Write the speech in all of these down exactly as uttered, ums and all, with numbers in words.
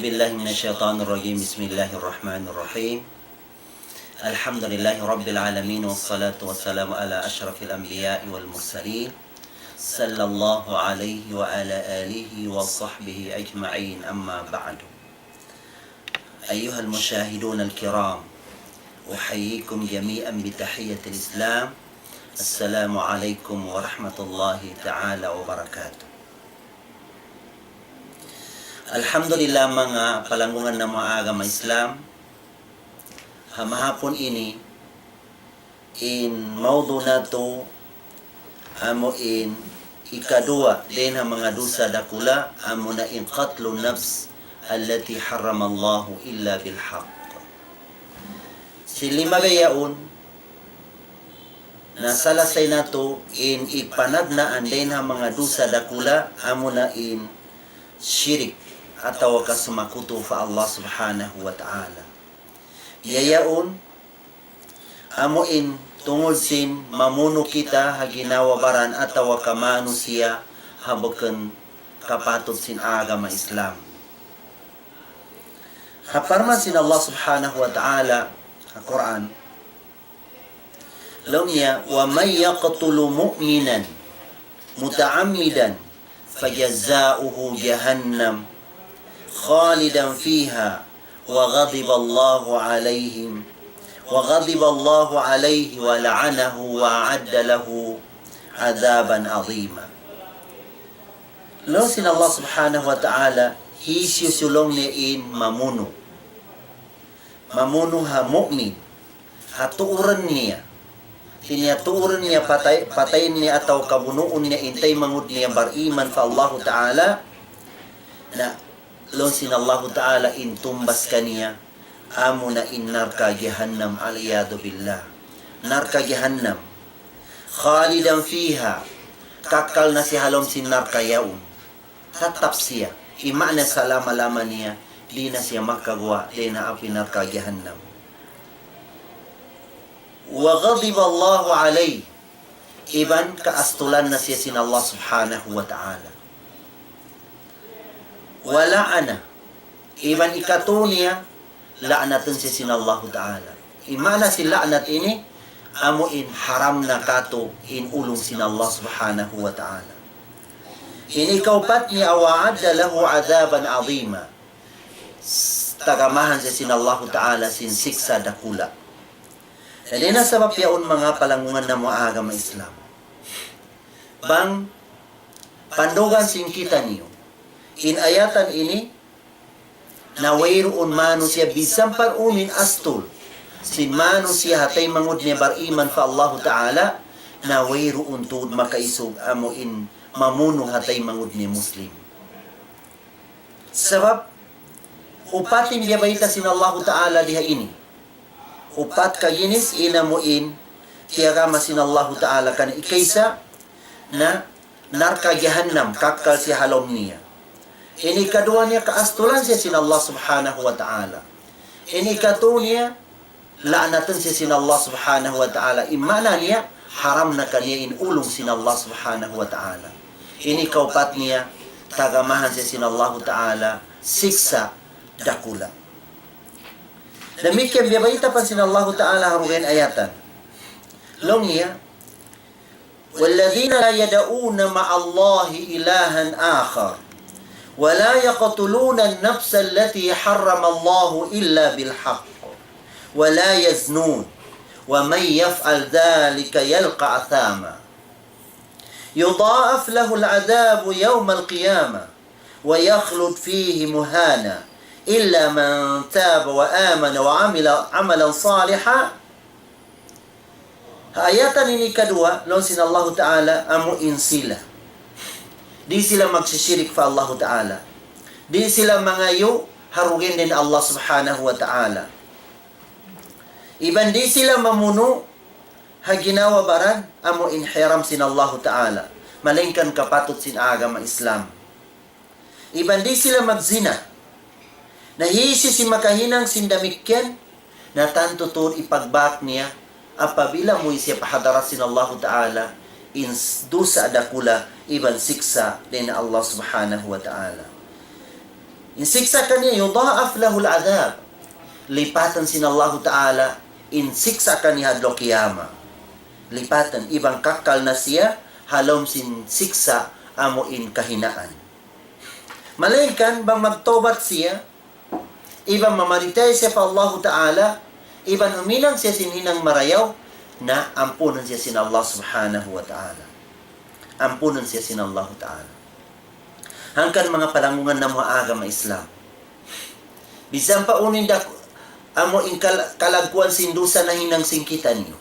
بالله من الشيطان الرجيم. بسم الله الرحمن الرحيم. الحمد لله رب العالمين، والصلاة والسلام على أشرف الأنبياء والمرسلين، صلى الله عليه وعلى آله وصحبه أجمعين. أما بعد، أيها المشاهدون الكرام، أحييكم جميعا بتحية الإسلام. السلام عليكم ورحمة الله تعالى وبركاته. Alhamdulillah, manga palanggungan namu' agama Islam, ha mahapun ini, in mawdu' natu' amu in ikaduwa dayn ha manga dusa dakula', amuna in قتل النفس التي حرم الله إلا بالحق. Sin limabay yaun, nasalasay natu' in ipanagnaan dayn ha manga dusa dakula', amuna in shirik atawa ka sumakutu pa Allah Subhanahu wa Ta'ala. Biya' yaun, amu in tungud sin mamunu kita ha ginhawa-baran atawa ka manusiya' ha bukun kapatut sin agama Islam. Ha parman sin Allah Subhanahu wa Ta'ala ha Qur'an, laung niya, ومن يقتل مؤمنا متعمدا فجزاؤه جهنم خالدا فيها وغضب الله عليه، وغضب الله عليه ولعنه وأعد له عذابا عظيما. Laung sin Allah Subhanahu wa Ta'ala, hisiyu-siyu laung niya in mamunu', mamunu' ha mu'min, ha tuuran niya, hati niya tuuran niya, patay, patayin niya atawa ka bunuun niya in taymanghud niya bariman pa Allahu Ta'ala, na laung sin Allahu Ta'ala in tumbas kaniya, amuna in narka' jahannam, والعياذ بالله. Narka' jahannam. خالدا فيها. Kakkal na siya ha lawm sin narka' yaun. Tattap siya. In maana salama-lama niya, di' na siya makaguwa' dayn ha api narka' jahannam. وغضب الله عليه. Iban kaastulan na siya sin Allah Subhanahu wa Ta'ala. ولعنه. Iban ikatu niya, la'natun siya sin Allahu Ta'ala. In maana sin la'nat ini, amu in haram na katu' in ulung sin Allah Subhanahu wa Ta'ala. In ikaupat niya, وأعد له عذابا عظيما. S-, tagamahan siya sin Allahu Ta'ala sin siksa' dakula'. Dayn ha sabab yaun, manga palanggungan namu' agama Islam, bang pandugan sin kitaniyu in ayatan ini, na wayruun manusiya' bisan pa unu in astul sin manusiya' ha taymanghud niya bariman pa Allahu Ta'ala, na wayruun tuud makaisug amu in mamunu' ha taymanghud niya Muslim. Sabab, upat in biyabayta' sin Allahu Ta'ala diha ini. Upat ka ginis in amu in tiyagama sin Allahu Ta'ala. Kan ikaisa, na narka' jahannam, kakkal siya ha lawm niya. In ikaduwa niya, kaastulan siya sin Allah Subhanahu wa Ta'ala. In ikatu niya, la'natun siya sin Allah Subhanahu wa Ta'ala. In maana niya, haram na kaniya in ulung sin Allah Subhanahu wa Ta'ala. In ikaupat niya, tagamahan siya sin Allahu Ta'ala siksa' dakula'. Damikkiyan biyabayta' pa sin Allahu Ta'ala ha dugaing ayatan. Laung niya, والذين لا يدعون مع الله إلها آخر ولا يقتلون النفس التي حرم الله إلا بالحق ولا يزنون ومن يفعل ذلك يلق أثاما يضاعف له العذاب يوم القيامة ويخلد فيه مهانا إلا من تاب وآمن وعمل عملا صالحا. Ha ayatan ini kaduwa, laung sin Allahu Ta'ala, amu in sila, di' sila magsisirik pa Allahu Ta'ala. Di' sila mangayu' ha dugaing dayn Allah Subhanahu wa Ta'ala. Iban di' sila mamunu' ha ginhawa-baran, amu in hiram sin Allahu Ta'ala, malaingkan kapatut sin agama Islam. Iban di' sila magzina. Na hisiyu-siyu in makahinang sin damikkiyan, na tantu tuud ipagbak niya, apabila muwi' siya pa hadarat sin Allahu Ta'ala, in s-, dusa dakula' iban siksa' dayn ha Allah Subhanahu wa Ta'ala. In siksa' kaniya, يضاعف له العذاب. Lipatan sin Allahu Ta'ala in siksa' kaniya ha adlaw qiyamah. Lipatan, iban kakkal na siya ha lawm sin siksa' amu in kahinaan. Malayngkan bang magtawbat siya, iban mamaritayya siya pa Allahu Ta'ala, iban huminang siya sin hinang marayaw, na ampunun siya sin Allah Subhanahu wa Ta'ala. Ampunun siya sin Allahu Ta'ala. Hangkan manga palanggungan namu' ha agama Islam. Bisan pa unu in dak-, amu in kal-, kalagguan sin dusa nahinang sin kitaniyu.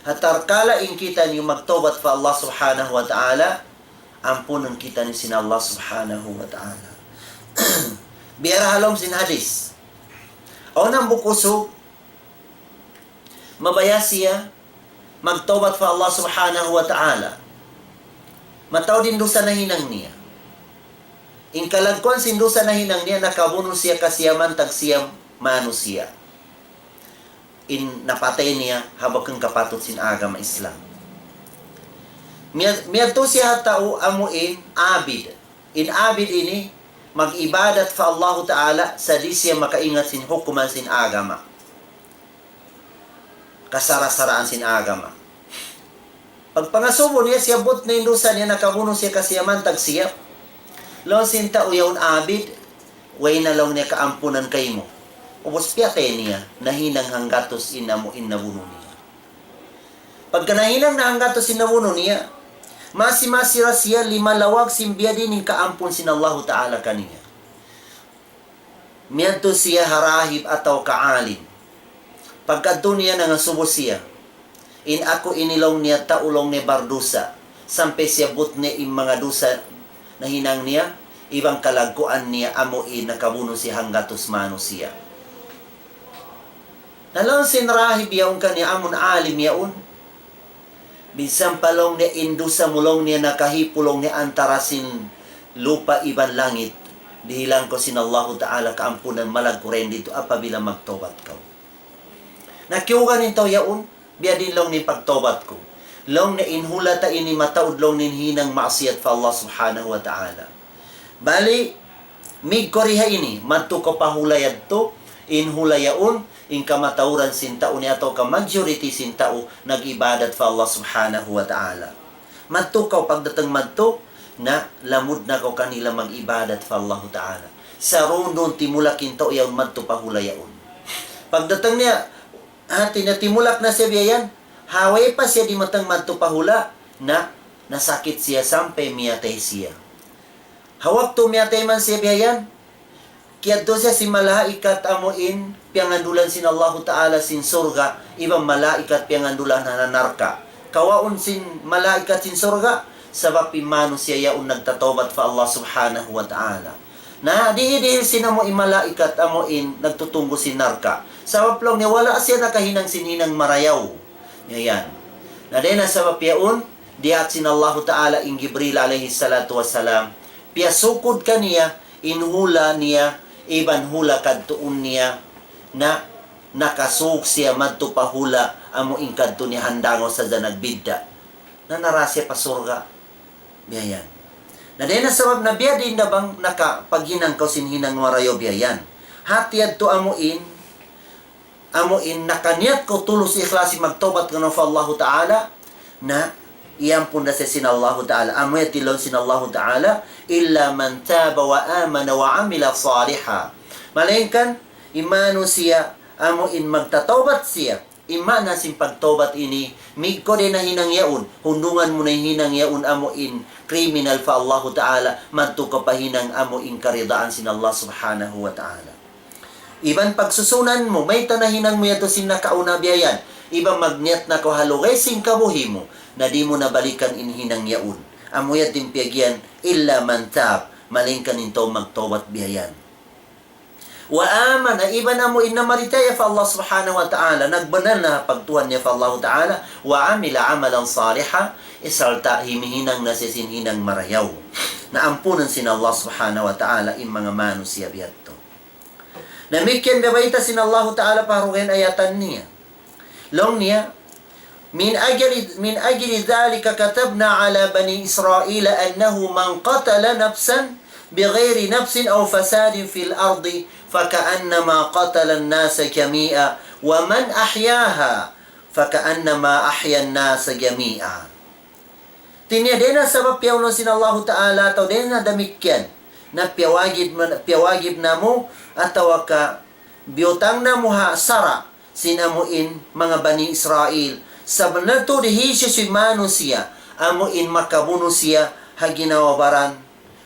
Ha tatkala in kitaniyu magtawbat pa Allah Subhanahu wa Ta'ala, ampunun kitaniyu sin Allah Subhanahu wa Ta'ala. Biya' da ha lawm sin hadith. Awn hambuuk usug, mabaya' siya magtawbat pa Allah Subhanahu wa Ta'ala. Mataud in dusa nahinang niya. In kalagguan sin dusa nahinang niya, nakabunu' siya kasiyaman tag siyam manusiya'. In napatay niya, ha bukun kapatut sin agama Islam. Miyad-, miyadtu siya ha tau amu in abid. In abid ini, mag-ibadat pa Allahu Ta'ala, sa' di' siya makaingat sin hukuman sin agama. Kasara-saraan sin agama. Pagpangasubu niya, siyabbut na in dusa niya, nakabunu' siya kasiyaman tag siyam. Laung sin tau yaun, abid, way na laung niya kaampunan kaymu. Ubus piyatay niya, nahinang hanggatus in amu in nabunu' niya. Pagka nahinang na hanggatus in nabunu' niya, masi-masi ra siya limalawag sin biyadiin in kaampun sin Allahu Ta'ala kaniya. Miyadtu siya ha rahib atawa ka alim. Pagkadtu niya nangasubu siya. In aku ini laung niya tau laung niya bardusa. Sampay siyabbut niya in manga dusa nahinang niya, iban kalagguan niya amu in nakabunu' siya hanggatus manusiya'. Na laung sin rahib yaun kaniya amun alim yaun. Minsan pa laung niya in dusa mu laung niya nakahipu laung niya antara sin lupa' iban langit. Dihilan kaw sin Allahu Ta'ala kaampunan malaggu' dayn ditu apabila magtawbat kaw. Na kiyugan in tau yaun, biyadiin laung niya in pagtawbat ku. Laung niya in hula' ta ini mataud laung niya in hinang maksiyat pa Allah Subhanahu wa Ta'ala. Bali, migkuri ha ini, madtu kaw pa hula' yadtu, in hula' yaun, in kamatauran sin tau ini atawa ka majority sin tau nag-ibadat pa Allah Subhanahu wa Ta'ala. Madtu kaw, pagdatung madtu, na lamud na kaw kanila mag-ibadat pa Allahu Ta'ala. Sa' duun-duun timulak in tau yaun madtu pa hula' yaun. Pagdatung niya, hati niya timulak na siya biya' yan, ha way pa siya dimatung madtu pa hula', na nasakit siya sampay miyatay siya. Ha waktu miyatay man siya biya' yan, kiyadtu siya sin malaikat amu in piyangandulan sin Allahu Ta'ala sin surga', iban malaikat piyangandulan ha narka'. Kawaun sin malaikat sin surga', sabab in manusiya' yaun nagtatawbat pa Allah Subhanahu wa Ta'ala. Na, dihil-dihil sin amu in malaikat amu in nagtutunggu' sin narka'. Sabab laung niya wala' siya nakahinang sin hinang marayaw. Yan. Na dayn ha sabab yaun, diyaak sin Allahu Ta'ala in Jibril alayhi salatu wassalam, piyasukud kaniya, in hula' niya, iban hula' kadtuun niya, na nakasug siya madtu pa hula', amu in kadtu niya handangaw sadja nagbidda'. Na nara siya pa surga'. Biya' yan. Na dayn ha sabab na biyadiin da bang nakapaghinang kaw sin hinang marayaw biya' yan. Hati yadtu amu in, amu in nakaniyat kaw tulus ikhlas magtawbat kaniya pa Allahu Ta'ala, na iyampun da siya sin Allahu Ta'ala. Amu yadtu laung sin Allahu Ta'ala, إلا من تاب وآمن وعمل صالحا. Malayngkan, in manusiya', amu in magtatawbat siya. In maana sin pagtawbat ini, migkuri na hinang yaun, hundungan mu na hinang yaun amu in kriminal pa Allahu Ta'ala, madtu kaw pa hinang amu in karidaan sin Allah Subhanahu wa Ta'ala. Iban pagsusunan mu, mayta' nahinang mu yadtu sin nakauna biya' yan. Iban magniyat na kaw ha lugay sin kabuhi' mu, na di' mu na balikan in hinang yaun. Amu yadtu in piyag'iyan, إلا من تاب, malayngkan in tau magtawbat biya' yan. وآمن, iban amu in namaritaya pa Allah Subhanahu wa Ta'ala, nagbannal na pagtuhan niya pa Allahu Ta'ala, وعمل عملا صالحا, sarta' himihinang na siya sin hinang marayaw. Na ampunun sin Allah Subhanahu wa Ta'ala in manga manusiya' biya' yadtu. Damikkiyan biya' bayta' sin Allahu Ta'ala pa ha dugaing ayatan niya. Laung niya, من أجل، من أجل ذلك كتبنا على بني إسرائيل أنه من قتل نفسا بغير نفس أو فساد في الأرض فكأنما قتل الناس جميعا ومن أحياها فكأنما أحيا الناس جميعا. Hati niya dayn ha sabab piyaulung sin Allahu Ta'ala atawa dayn ha damikkiyan na piyawajib, piyawajib namu' atawa ka biyutang namu' ha sara' sin amu in manga Bani Israil. Sabunnal tuud hisiyu-siyu manusiya' amu in makabunu siya ha ginawa-baran,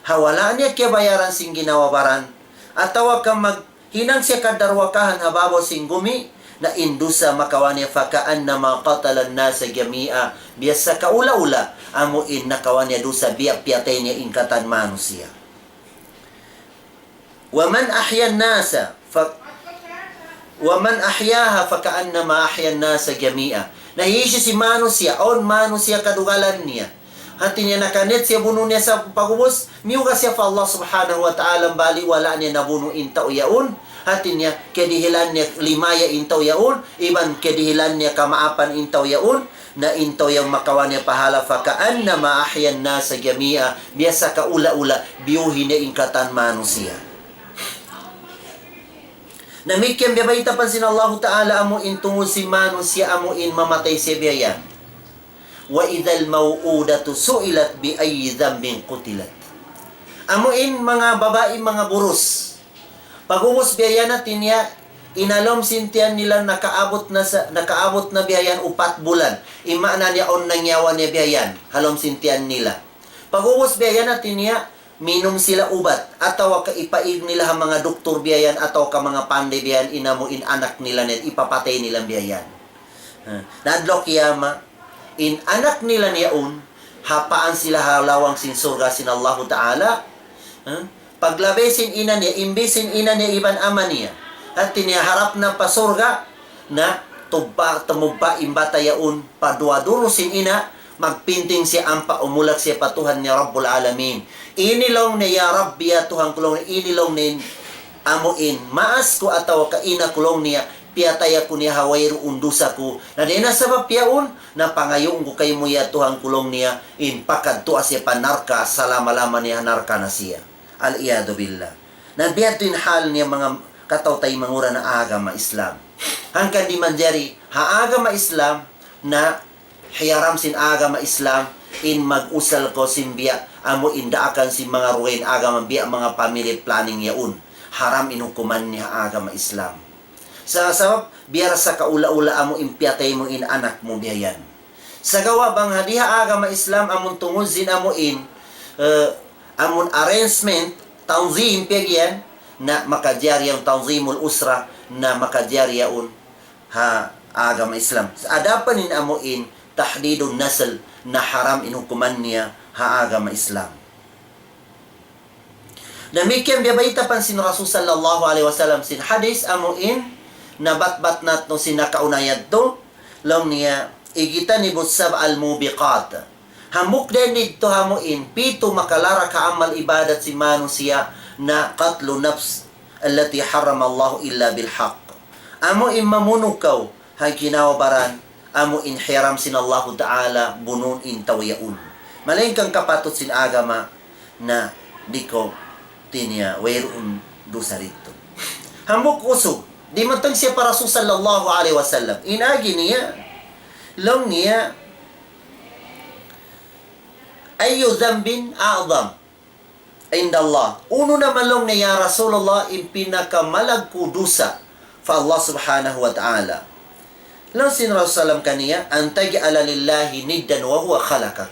ha wala' niya kiyabayaran sin ginawa-baran, atawa ka maghinang siya kadarwakahan ha babaw sin gumi, na in dusa makawa' niya فكأنما قتل الناس جميعا. Biya' sakaula-ula amu in nakawa' niya dusa biya' piyatay niya in katan manusiya'. ومن أحيا الناس ف-، ومن أحياها فكأنما أحيا الناس جميعا. Na hisiyu-siyu manusiya', awn manusiya' kadugalan niya. Hati niya nakanit siya bunu niya sa pag'ubus, miyuga siya pa Allah Subhanahu wa Ta'ala bali' wala' niya nabunu in tau yaun. Hati niya kiyadihilan niya limaya in tau yaun, iban kiyadihilan niya kamaapan in tau yaun. Na in tau yaun makawa' niya pahala, فكأنما أحيا الناس جميعا, biya' sakaula-ula biyuhi niya in katan manusiya'. Damikkiyan biyabayta' pa sin Allahu Ta'ala amu in tungud sin manusiya' amu in mamatay siya biya' yan. وإذا الموءودة سئلت بأي ذنب قتلت. Amu in manga babai, manga burus. Pag'ubus biya' yan hati niya, in ha lawm sin tiyan nila nakaabut na sa, nakaabut na biya' yan upat bulan. In maana niya awn nangyawa niya biya' yan ha lawm sin tiyan nila. Pag'ubus biya' yan hati niya, minum sila ubat, atawa ka ipaig nila ha manga duktur biya' yan, atawa ka manga panday biya' yan, in amu in anak nila niya, ipapatay nila biya' yan. Ha, na adlaw kiyamat, in anak nila niya yaun, hapaan sila ha lawang sin surga' sin Allahu Ta'ala. Ha? Paglabay sin ina niya, imbis sin ina niya iban ama niya, hati niya harap na pa surga', na tubba, tumubba in bata' yaun, pa duwa duru sin ina, magpinting siya ampa umulak siya pa Tuhan niya Rabbul Alamin. Ini laung niya, "Ya Rabbi, ya Tuhan ku," laung niya, "ini laung niya in amu in maas ku atawa ka ina ku," laung niya, "piyatay aku niya ha wayruun dusa ku. Na dayn ha sabab yaun, na pangayuun ku kaymu ya Tuhan ku," laung niya, in pakadtuan siya pa narka', salama-lama niya ha narka' na siya. العياذ بالله. Na biya' ha yan in hal niya manga kataw-taymanghuran ha agama Islam. Hangkan di' manjari ha agama Islam na hiyaram sin agama Islam in mag-usal kaw sin biya' amu in daakan sin manga dugaing agama biya' manga family planning yaun. Haram in hukuman niya ha agama Islam. Sa-, sabab biya' da sakaula-ula amu in piyatay mu in anak mu biya' yan. Sagawa' bang ha di ha agama Islam amun tungud sin amu in, eh, amun arrangement, tanzim piyag'iyan, na makajari in tanzimul usra, na makajari yaun ha agama Islam. Sa' adapun in amu in tahdidun nasl, na haram in hukuman niya ha agama Islam. Damikkiyan biyabayta' pa sin Rasul sallallahu alayhi wasallam sin hadith amu in nabatbat natu' sin nakauna yadtu, laung niya, اجتنبوا السبع الموبقات. Hambuuk dayn didtu amu in pitu makalarak ha amal ibadat sin manusiya' na قتل النفس التي حرم الله إلا بالحق. Amu in mamunu kaw ha ginawa-baran, amu in hiyaram sin Allahu Ta'ala bunun in tau yaun. Malayngkan kapatut sin agama na di' kaw tiniya wayruun dusa didtu. Hambuuk usug, dimatung siya pa Rasul sallallahu alayhi wasallam. In agi niya, laung niya, أي ذنب أعظم عند الله. Unu na man laung niya, ya Rasulullah, in pinakamalaggu' dusa pa Allah Subhanahu wa Ta'ala? Laung sin Rasul sallam kaniya, أن تجعل لله ندا وهو خلقك.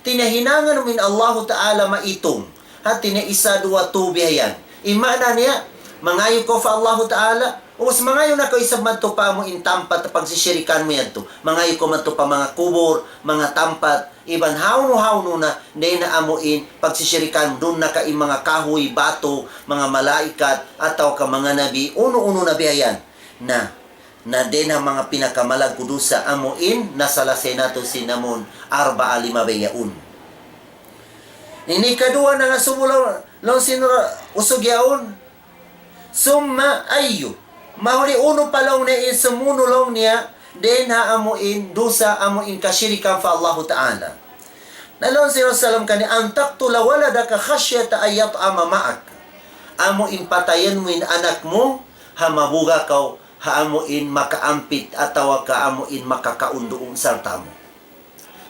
Hati niya hinangan mu in Allahu Ta'ala maitung. Hati niya isa, duwa, tū biya' yan. In maana niya, mangayu' kaw pa Allahu Ta'ala, ubus mangayu' na kaw isab madtu pa amu in tampat pagsisirikan mu yadtu. Mangayu' kaw madtu pa manga kubul, manga tampat, iban hawnu-hawnu na, dayn ha amu in pagsisirikan, duun na ka in manga kahuy, batu, manga malaikat, atawa ka manga nabi, unu-unu na biya' yan. Na, na dayn ha manga pinakamalaggu' dusa amu in nasalasay natu' sin amun arba'a, lima bihaun. Ini kaduwa nangasubu laung, laung sin ra-, usug yaun. ثم أي. Mahuli unu pa laung niya in sumunu laung niya, dayn ha amu in dusa amu in kasirikan pa Allahu Ta'ala. Na laung sin Rasulullah sallam kaniya, أن تقتل ولدك خشية أن يطعم معك. Amu in patayan mu in anak mu, ha mabuga' kaw, ha amu in makaampit atawa ka amu in makakaun duun sarta' mu.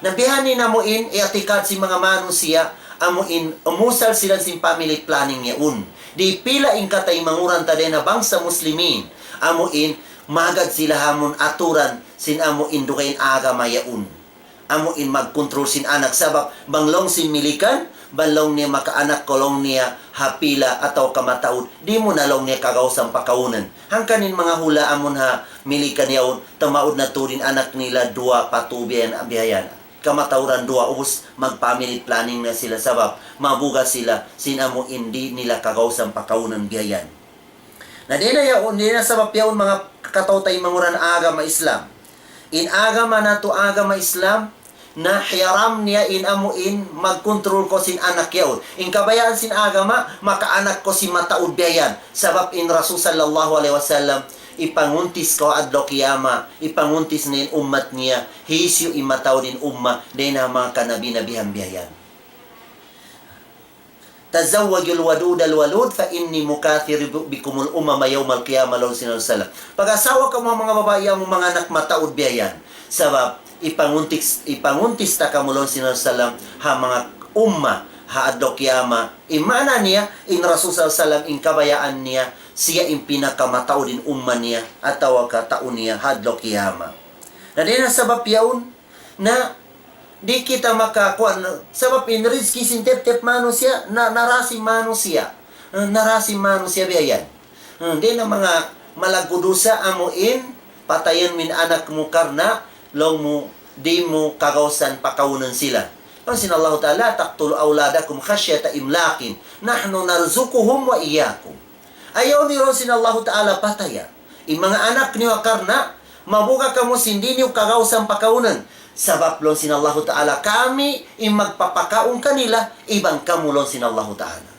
Na bihaini in amu in i'tikad sin manga manusiya', amu in umusal sila sin family planning yaun. Di' pila in kataymanghuran ta dayn ha bangsa Muslimin, amu in magad sila ha amun aturan sin amu in dugaing agama yaun. Amu in magkontrol sin anak, sabab bang laung sin Milikan, bang laung niya makaanak kaw laung niya ha pila atawa ka mataud, di' mu na laung niya kagausan pakaunan. Hangkan in manga hula' amun ha Milikan yaun, tamaud na tuud in anak nila duwa pa tū biya' yan, biya' yan. Kamatauran duwa, ubus mag-family planning na sila, sabab mabuga' sila sin amu in di' nila kagausan pakaunan, biya' yan. Na dayn ha yaun, dayn ha sabab yaun, manga kataymanghuran agama Islam. In agama natu' agama Islam, na hiyaram niya in amu in magkontrol kaw sin anak yaun. In kabayaan sin agama, makaanak kaw sin mataud, biya' yan. Sabab in Rasul sallallahu alayhi wasallam, ipanguntis kaw adlaw qiyamah, ipanguntis niya in ummat niya, hisiyu in mataud in ummat, dayn ha manga kanabi-nabihan, biya' yan. تزوجوا الودود الولود فإني مكاثر بكم الأمم يوم القيامة, laung sin Rasul sallam. Pag-asawa kamu ha manga babai amu manga anak mataud, biya' yan. Sabab, ipanguntis, ipanguntis ta kamu, laung sin Rasul sallam, ha manga umma, ha adlaw qiyamah. In maana niya, in Rasul sallallahu alayhi wasallam, in kabayaan niya, siya in pinakamataud in umma niya, atawa ka tau niya, ha adlaw qiyamah. Na dayn ha sabab yaun, na di' kita makakuan, sabab in rizki sin tiyap-tiyap manusiya', na, nara sin manusiya'. Eh, nara sin manusiya', biya' yan. Eh, dayn ha manga malaggu' dusa amu in patayan mu in anak mu karna' laung mu di' mu kagausan pakaunan sila. Laung sin Allahu Ta'ala, تقتلوا أولادكم خشية إملاق نحن نرزقهم وإياكم. Ayaw niyu, laung sin Allahu Ta'ala, pataya in manga anak niyu karna' mabuga' kamu sin di' niyu kagausan pakaunan. Sabab, laung sin Allahu Ta'ala, kami in magpapakaun kanila, iban kamu, laung sin Allahu Ta'ala.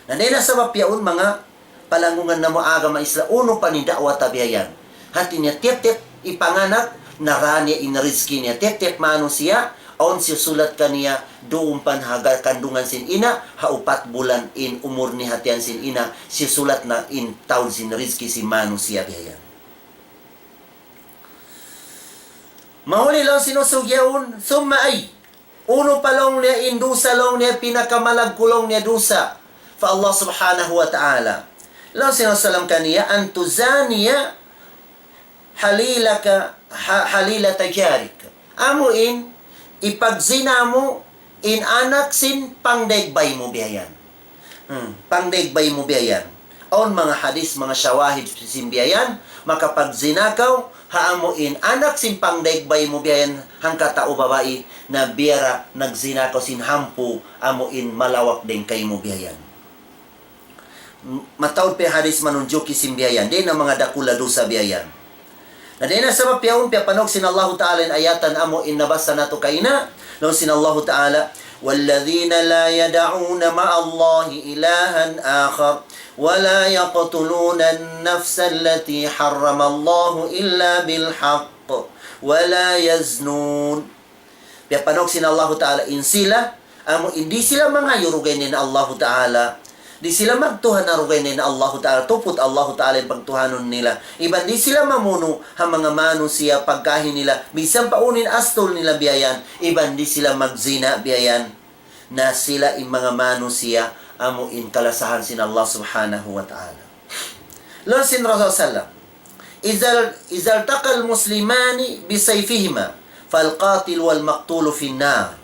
Na dayn ha sabab yaun, manga palanggungan namu' agama Islam, unu pa in da'wa ta, biya' yan. Hati niya, tiyap-tiyap ipanganak, nara niya in rizki niya. Tiyap-tiyap manusiya', awn siyusulat kaniya, duun pa ha kandungan sin ina', ha upat bulan in umur niya hatihan sin ina', siyusulat na in taud sin rizki sin manusiya', biya' yan. Mahuli, laung sin usug yaun, ثم أي. Unu pa, laung niya, in dusa, laung niya, pinakamalaggu', laung niya, dusa pa Allah Subhanahu wa Ta'ala. Laung sin Rasul sallam kaniya, أن تزاني حليلك ح-، حليلة جارك. Amu in, ipagzina mu in anak sin pangdaig bay mu, biya' yan. Hmm, pangdaig bay mu, biya' yan. Awn manga hadith, manga shawahid sin biya' yan, makapagzina kaw, ha amu in anak sin pangdaig bay mu, biya' yan, hangka tau babai, na biya' da nagzina kaw sin hampu, amu in malawak dayn kaymu, biya' yan. M-, mataud pa in hadith manunjuki sin biya' yan, dayn ha manga dakula' dusa, biya' yan. Na dayn ha sabab yaun, piyapanawag sin Allahu Ta'ala in ayatan amu in nabasa natu' kaina. Laung sin Allahu Ta'ala, والذين لا يدعون مع الله إلها آخر ولا يقتلون النفس التي حرم الله إلا بالحق ولا يزنون. Piyapanawag sin Allahu Ta'ala in sila, amu in di' sila mangayu' dugaing dayn ha Allahu Ta'ala. Di' sila magtuhan ha dugaing dayn ha Allahu Ta'ala, tuput Allahu Ta'ala in pagtuhanun nila. Iban di' sila mamunu' ha manga manusiya' pagkahi nila, minsan pa unu in astul nila, biya' yan. Iban di' sila magzina, biya' yan. Na sila in manga manusiya', amu in kalasahan sin Allah Subhanahu wa Ta'ala. Laung sin Rasul sallam, إذا، إذا التقى المسلمان بسيفيهما فالقاتل والمقتول في النار.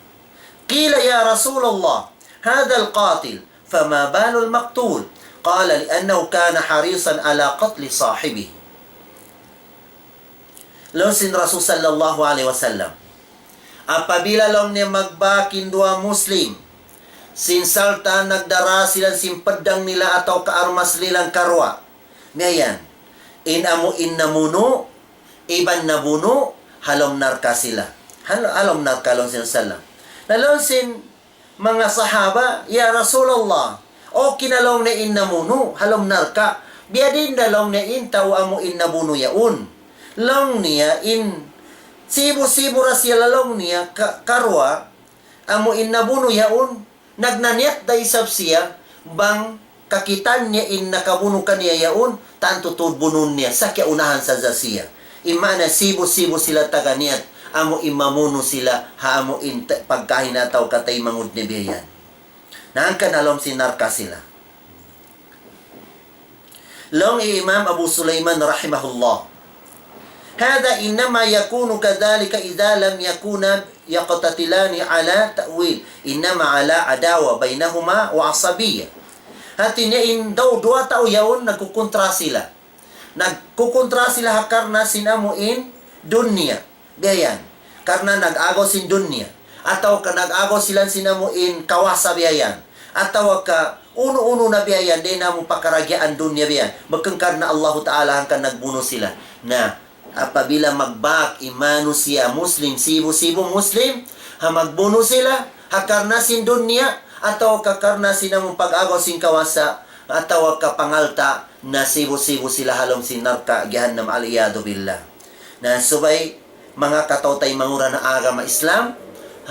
قيل: يا رسول الله، هذا القاتل، فما بال المقتول؟ قال: لأنه كان حريصا على قتل صاحبه. Laung sin Rasul sallallahu alayhi wasallam, apabila, laung niya, magbak in duwa Muslim, sin sarta' nagdara sila sin paddang nila atawa ka armas nila karuwa, biya' yan. In amu in namunu', iban nabunu', ha lawm narka' sila. Ha, ha lawm narka', laung sin sallam. Na laung sin manga sahaba, "Ya Rasulullah, okay na," laung niya, "in namunu' ha lawm narka'. Biyadiin da," laung niya, "in tau amu in nabunu' yaun?" Laung niya, "In sibu'-sibu' da sila," laung niya, "ka-, karuwa, amu in nabunu' yaun, nagnaniyat da isab siya, bang kakitaan niya in nakabunu' kaniya yaun, tantu tuud bunun niya, sa' kiyaunahan sadja siya. In maana sibu'-sibu' sila taga niyat, amu in mamunu' sila, ha amu in ta-, pagkahi atawa ka taymanghud niya biya' yan. Na hangkan ha lawm sin narka' sila. Laung hi Imam Abu Sulaiman rahimahullah, هذا إنما يكون كذلك إذا لم يكونا يقتتلان على تأويل، إنما على عداوة بينهما وعصبية. Hati niya in daw duwa tau yaun nagkukuntra sila. Nagkukuntra sila ha karna' sin amu in dunya. Biya' yan. Karna' nag-agaw sin dunya. Atawa ka nag-agaw sila sin amu in kawasa biya' yan. Atawa ka unu-unu na biya' yan, dayn ha amu pakaragyaan dunya biya' yan. Bukun karna' Allahu Ta'ala hangkan nagbunu' sila. Na, apabila magbak in manusiya' Muslim, sibu'-sibu' Muslim, ha magbunu' sila, ha karna' sin dunya, atawa ka karna' sin amu pag-agaw sin kawasa, atawa ka pangalta', na sibu'-sibu' sila ha lawm sin narka' jahannam, al-iyadhu billah. Na subay manga kataw-taymanghuran ha agama Islam,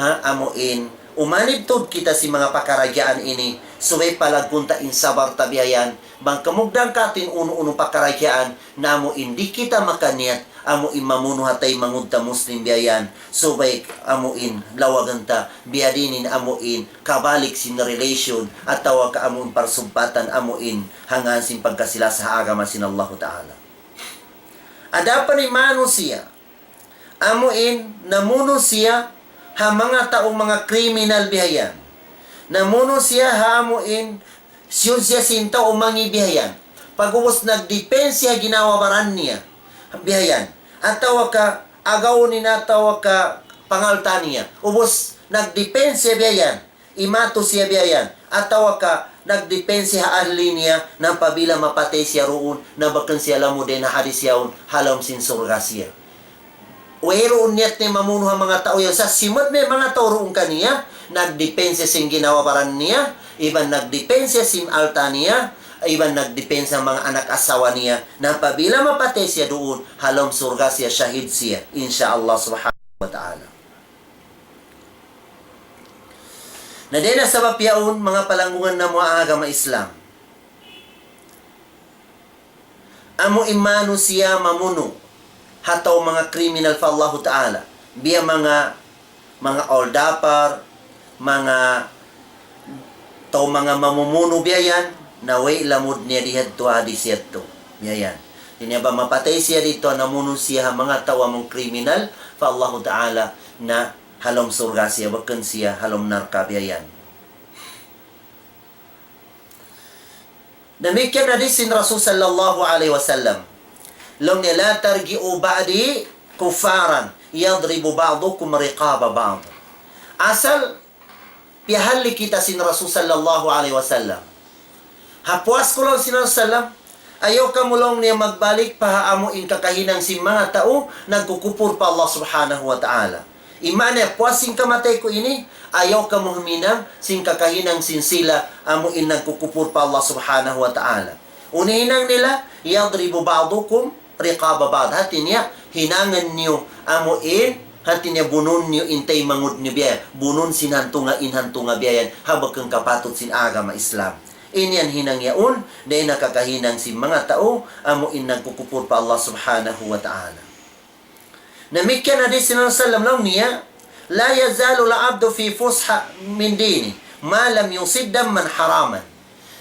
ha, amu in umanib tuud kita sin manga pakaragyaan ini, subay palaggun ta in sabar ta biya' yan, bang kamugdan katu' in unu-unu pakaragyaan, na amu in di' kita makaniyat, amu in mamunu' ha taymanghud ta Muslim biya' yan, subay amu in lawagun ta, biya' diin in amu in kabalik sin relation, atawa ka amu in parsugpatan, amu in hangkan sin pagkasi-lasa ha agama sin Allahu Ta'ala. Adapun in manusiya', amu in namunu' siya ha manga tau manga kriminal biya' yan. Namunu' siya ha amu in siyudsiya sin tau mangi' biya' yan. Pag'ubus nagdepensa ha ginhawa-baran niya biya' yan. Atawa ka agawun niya atawa ka pangalta' niya. Ubus nagdepensa biya' yan. Imatu siya biya' yan, atawa ka nagdepensa ha ahli niya, na apabila mapatay siya duun, na bukun siya lamud dayn ha hadis yaun, ha lawm sin surga' siya. Wayruun niyat niya mamunu' ha manga tau yan, sa' simud na in manga tau duun kaniya, nagdepensa sin ginhawa-baran niya, iban nagdepensa sin alta' niya, iban nagdepensa manga anak asawa niya, na apabila mapatay siya duun, ha lawm surga' siya, shahid siya, insya Allah subhanahu wa ta'ala. Na dayn ha sabab yaun, manga palanggungan namu' ha agama Islam, amu in manusiya' mamunu' ha tau manga kriminal pa Allahu Ta'ala. Biya' manga, manga holdupper, manga tau manga mamumunu' biya' yan, na way lamud niya didtu ha hadis yadtu. Biya' yan. Di' niya ba mapatay siya didtu, namunu' siya ha manga tau amu in kriminal pa Allahu Ta'ala, na ha lawm surga' siya, bukun siya ha lawm narka' biya' yan. Damikkiyan hadis sin Rasul sallallahu alayhi wasallam. Laung niya, لا ترجعوا بعدي كفارا يضرب بعضكم رقاب بعض. Asal piyahalli' kita sin Rasul sallallahu alayhi wasallam. Ha puas ku laung sin Rasul sallam, ayaw kamu laung niya magbalik pa ha amu in kakahinang sin manga tau nagkukupur pa Allah subhanahu wa ta'ala. Iman niya, puas sin kamatay ku ini, ayaw kamu huminang sin kakahinang sin sila amu in nagkukupur pa Allah subhanahu wa ta'ala. Unu in hinang nila, يضرب بعضكم رقاب بعض. Hati niya, hinangun niyu amu in, hati niya bunun niyu in taymanghud niyu biya' yan. Bunun sin hantunga in hantunga biya' yan. Ha bukun kapatut sin agama Islam. Ini in hinang yaun, dayn ha kakahinang sin manga tau, amu in nagkukupur pa Allah subhanahu wa ta'ala. Damikkiyan hadis sin Rasul sallam laung niya, لا يزال العبد في فسحة من دينه ما لم يصب دما حراما.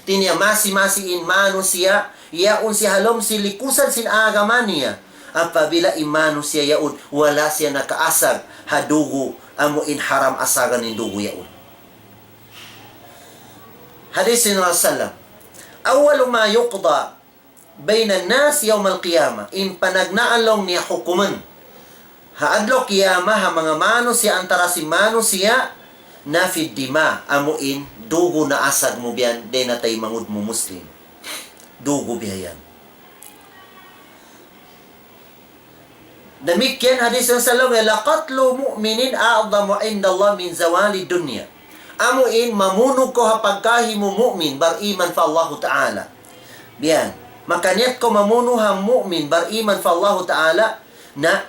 Hati niya masi-masi in manusiya', yaun siya ha lawm sin likusan sin agama niya. Apabila in manusiya' yaun, wala' siya nakaasag ha dugu', amu in haram asagan in dugu' yaun. Hadis sin Rasul sallam, أول ما يقضى بين الناس يوم القيامة. In panagnaan laung niya hukuman ha adlaw qiyamah, ha manga manusiya', antara sin manusiya', na في الدماء, amu in dugu' naasag mu biya' yan, dayn ha taymanghud mu Muslim. Dugu' biya' yan. Damikkiyan hadis sin Rasul sallam, لقتل مؤمن أعظم عند الله من زوال الدنيا. Amu in mamunu' kaw ha pagkahi mu mu'min, bariman pa Allahu Ta'ala. Biya' yan. Makaniyat kaw mamunu' ha mu'min, bariman pa Allahu Ta'ala, na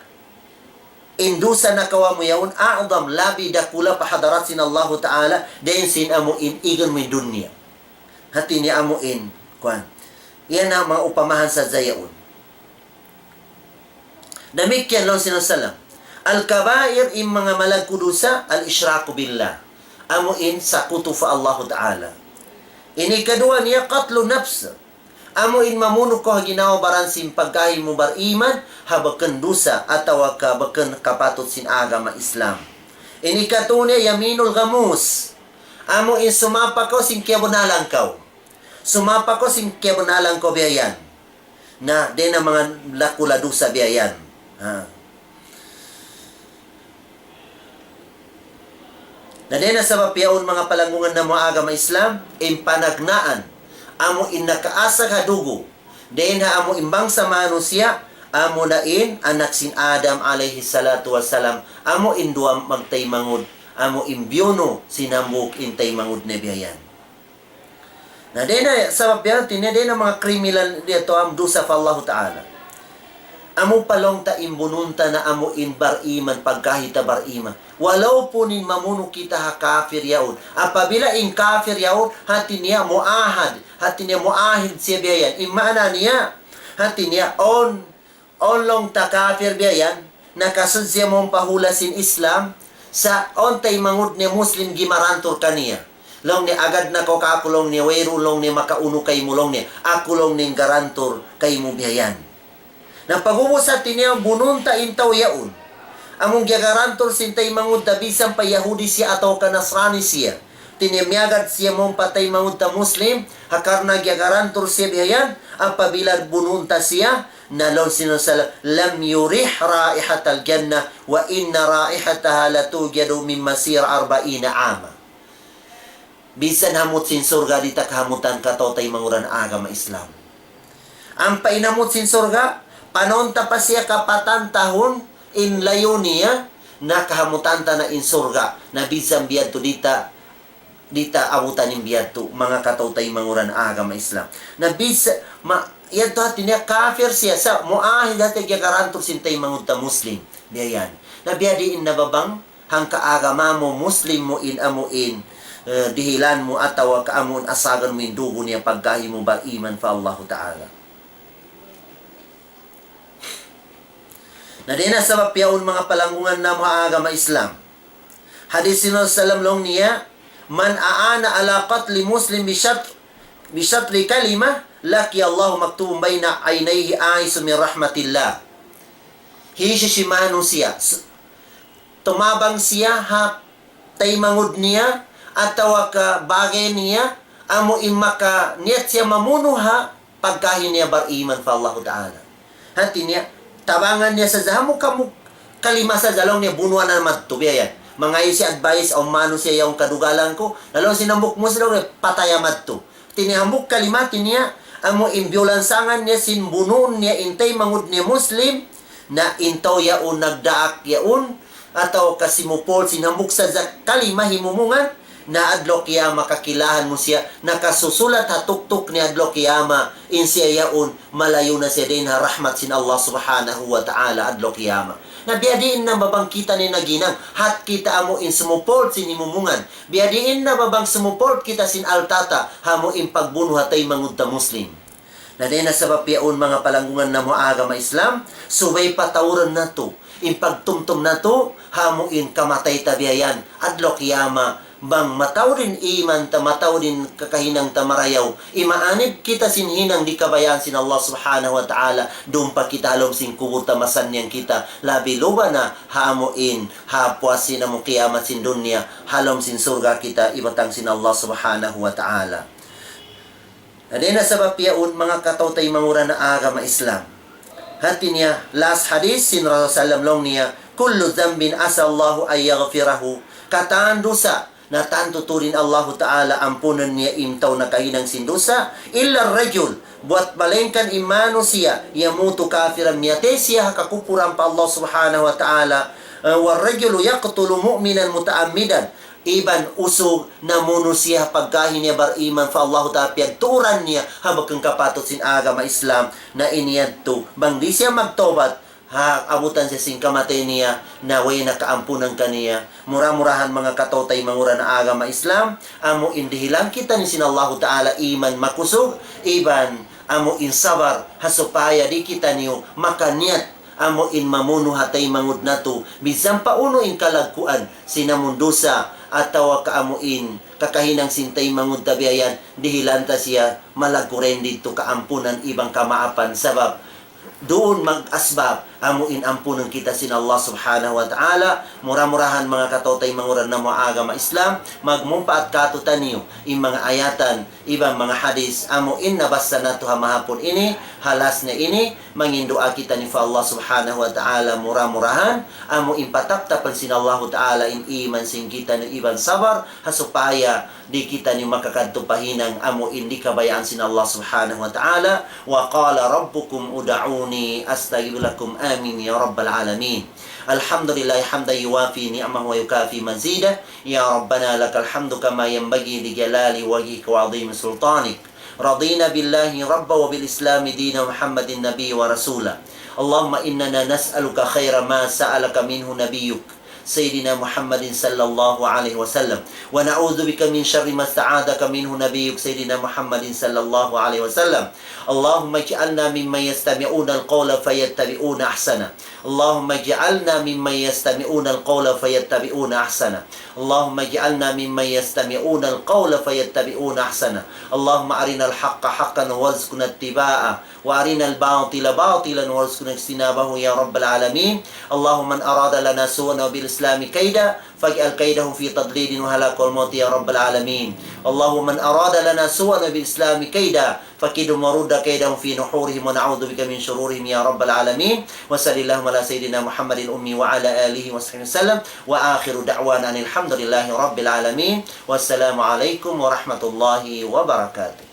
In dusa nakawa' mu yaun, a'zam, labi dakula' pa hadarat sin Allahu Ta'ala, dayn sin amu in igun mu in dunya. Hati niya amu in, kuwan. Yan na manga upamahan sadja yaun. Damikkiyan laung sin Rasulullah. Al-kabair, in manga malaggu' dusa, al-ishraku billah. Amu in sakutu pa Allahu Ta'ala. Ini kaduwa niya qatlu nafs. Amu in mamunu' kaw ha ginawa baran sin pagkahi mu bariman, ha bukun dusa atawa ka bukun kapatut sin agama Islam. Ini katu niya yaminul ghamus. Amu in sumapa kaw sin kiyabunnalan kaw. Sumapa kaw sin kiyabunnalan kaw biya' yan. Na, dayn ha manga dakula' dusa biya' yan. Ha. Na dayn ha sabab yaun manga palanggungan namu' agama Islam, in panagnaan, amu in nakaasag ha dugu', dayn ha amu in bangsa manusiya', amu na in anak sin Adam alayhi salatu wassalam, amu in duwa magtaymanghud, amu in biyunu' sin hambuuk in taymanghud niya biya' yan. Na, dayn ha sabab yan, hati niya dayn ha manga kriminal diya tu amu dusa pa Allahu Ta'ala. Amu pa laung ta in bunun ta na amu in bariman, pagkahi ta bariman. Walaupun in mamunu' kita ha kafir yaun. Apabila in kafir yaun, hati niya muahad, hati niya muahid siya biya' yan. In maana niya, hati niya awn Awn laung ta kafir biya' yan, nakasud siya mawn pa hula' sin Islam, sa' awn taymanghud niya Muslim gimarantur kaniya. Laung niya, agad na kaw kāku' laung niya, wayruun laung niya makaunu kaymu laung niya, aku laung niya in garantur kaymu biya' yan. Na pag'ubus hati niya, bunun ta in tau yaun. Amun giyagarantur sin taymanghud ta bisan pa Yahudi siya atawa ka Nasrani siya. Hati niya miyagad siya mawn pa taymanghud ta Muslim, ha karna' giyagarantur siya biya' yan, apabila bunun ta siya, na laung sin Rasulullah, لم يرح رائحة الجنة وإن رائحتها لتوجد من مسيرة أربعين عاما. Bisan hamut sin surga' di' ta kahamutan kataw-taymanghuran agama Islam. Ampa in hamut sin surga', panahon ta pa siya kapatan tahun in layu niya, na kahamutan ta na in surga', na bisan biya' tu di' ta di' ta abutan in biya' tu, manga kataw-taymanghuran agama Islam. Na bis-, ma-, yadtu hati niya kafir siya sa', muahid hati niya giyagarantur sin taymanghud ta Muslim. Biya' yan. Na biya' diin na ba bang, hangka agama mu, Muslim mu in amu in, eh, dihilan mu atawa ka amu in asagan mu in dugu' niya pagkahi mu bariman pa Allahu Ta'ala. Na dayn ha sabab yaun manga palanggungan namu' ha agama Islam. Hadis sin Rasul sallam laung niya, من أعان على قتل مسلم بشطر، بشطر كلمة لقي الله مكتوبا بين عينيه آيس من رحمة الله. Hisiyu-siyu manusiya', s-, tumabang siya ha taymanghud niya, atawa ka bagay niya, amu in makaniyat siya mamunu' ha pagkahi niya bariman pa Allahu Ta'ala. Hati niya, tabangan niya sadja, hambuuk, hambuuk kalima sadja laung niya bunuan na madtu, biya' yan. Mangayusi advice, awn manusiya' yaun kadugalan ku, na laung sin hambuuk Muslim, laung niya, pataya madtu. Hati niya hambuuk kalima, hati niya, amu in biyulansangan niya sin bunuun niya in taymanghud niya Muslim, na in tau yaun nagdaak yaun, atawa ka simupul sin hambuuk sadja kalima himumungan, na adlaw qiyamah kakilahan mu siya, nakasusulat ha tuktuk niya adlaw qiyamah, in siya yaun, malayu' na siya dayn ha rahmat sin Allah Subhanahu wa Ta'ala adlaw qiyamah. Na biya' diin na ba bang kita ini naghinang, hat kita amu in sumupul sin himumungan, biya' diin na ba bang sumupul kita sin alta' ta, amu in pagbunu' ha taymanghud ta Muslim. Na dayn ha sabab yaun manga palanggungan namu' agama Islam, subay patauran natu', in pagtumtum natu', amu in kamatay ta biya' yan, adlaw qiyamah, bang mataud in iman ta, mataud in kakahinang ta marayaw, imaanib kita sin hinang di' kabayaan sin Allah Subhanahu wa Ta'ala, duun pa kita ha lawm sin kubul ta masannyang kita, labi luba na, amu in, ha puas sin amu kiyamat sin dunya, ha lawm sin surga' kita, ibatang sin Allah Subhanahu wa Ta'ala. Na dayn ha sabab yaun manga kataw-taymanghuran agama Islam. Hati niya, last hadis sin Rasul sallam laung niya, كل ذنب عسى الله أن يغفره. Katan dusa, na tantu tuud in Allahu Ta'ala ampunun niya in tau nakahinang sin dusa, إلا الرجل, buwat malaingkan in manusiya', يموت كافرا, miyatay siya ha kakupuran pa Allah Subhanahu wa Ta'ala, eh, والرجل يقتل مؤمنا متعمدا, iban usug namunu' siya pagkahi niya bariman pa Allahu Ta'ala piyagtuuran niya ha bukun kapatut sin agama Islam na ini yadtu. Bang di' siya magtawbat, Ha abutan siya sin kamatay niya, na way na kaampunan kaniya. Mura-murahan manga kataw-taymanghuran ha agama Islam, amu in dihilan kitaniyu sin Allahu Ta'ala iman makusug, iban amu in sabar, ha supaya di' kitaniyu makaniyat, amu in mamunu ha taymanghud natu', minsan pa unu in kalagguan, sin amun dusa, atawa ka amu in kakahinang sin taymanghud ta biya' yan, dihilan ta siya malaggu' dayn didtu kaampunan iban kamaapan, sabab duun mag-asbab, amu in ampunun kita sin Allah Subhanahu wa Ta'ala. Mura-murahan manga kataw-taymanghuran namu' ha agama Islam, magmumpaat kātu'niyu in manga ayatan, iban manga hadis, amu in nabassa natu' ha mahapun ini, ha last niya ini, mangin duwaa kitaniyu pa Allah Subhanahu wa Ta'ala, mura-murahan, amu in pataptapan sin Allahu Ta'ala in iman sin kitaniyu iban sabar, ha supaya di' kitaniyu makakadtu pa hinang amu in di' kabayaan sin Allah Subhanahu wa Ta'ala. وقال ربكم ادعوني أستجب لكم. آمين يا رب العالمين. الحمد لله حمدا يوافي نعمه ويكافئ مزيده. يا ربنا لك الحمد كما ينبغي لجلال وجهك وعظيم سلطانك. رضينا بالله ربا وبالإسلام دينا ومحمد نبيا ورسولا. اللهم إننا نسألك خير ما سألك منه نبيك سيدنا محمد صلى الله عليه وسلم، ونعوذ بك من شر ما استعاذك منه نبيك سيدنا محمد صلى الله عليه وسلم. اللهم اجعلنا ممن يستمعون القول فيتبعون أحسنه. اللهم اجعلنا ممن يستمعون القول فيتبعون أحسنه. اللهم اجعلنا ممن يستمعون القول فيتبعون أحسنه. اللهم أرنا الحق حقا وارزقنا اتباعه، وأرنا الباطل باطلا وارزقنا اجتنابه يا رب العالمين. اللهم من أراد لنا سوءا وبالإسلام كيدا فاجعل كيده في تضليل وهلاك والموت يا رب العالمين. اللهم من أراد لنا سوءا وبالإسلام كيدا فكدهم ورد كيدهم في نحورهم ونعوذ بك من شرورهم يا رب العالمين. وصل اللهم على سيدنا محمد الأمي وعلى آله وصحبه وسلم. وآخر دعوانا أن الحمد لله رب العالمين. والسلام عليكم ورحمة الله وبركاته.